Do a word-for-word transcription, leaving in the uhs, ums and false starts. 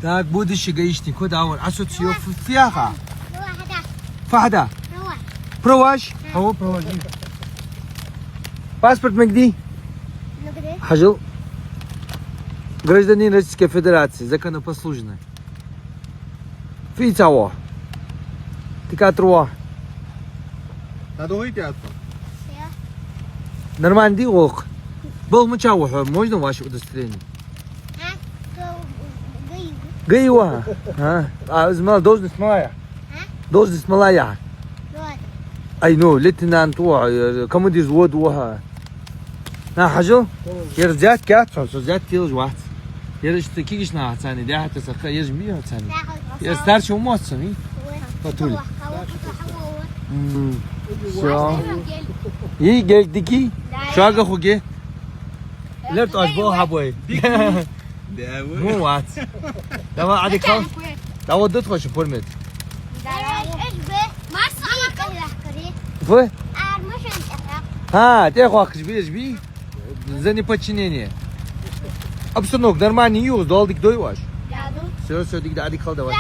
Так, будущий гаишник, кхы дӀавар. Асоцио ф-, фу яха? Фу хьада? Проваж. Проваж? Хьо проваж. Паспортага де? Хьажал. Гражданин Российской Федерации, законопослушный. Фу ийца ва? Тика труа. Надо выйти отсюда. Нормально дий гӀулакх? Балха мича ва хьо? Можно ваше удостоверение? А? То ГАИ. ГАИ ва? А? А из мала должность малая? А? Должность малая? Вот. Ай, ну, лейтенант ва, э, командир взвода ва. На, хьажал. Ер взятка яц, со взятка телаш вац. Ер иштта кигиш нах царна, дяхьа таса кха, ер жми царна. Ер старший ва моццани? Патуль. М, всё. Йий, гелг дики? Шога хуге? Лер тӀаш бо хьабой. Ну, вац. Давай, Адик, хал. Давай, дут хош формет. Фу? А, тӀехваккхаш беш би? За неподчинение. Обстановка нормальная юз, дол дик дой ваш? Всё, всё, дик да, Адик, хал, давай.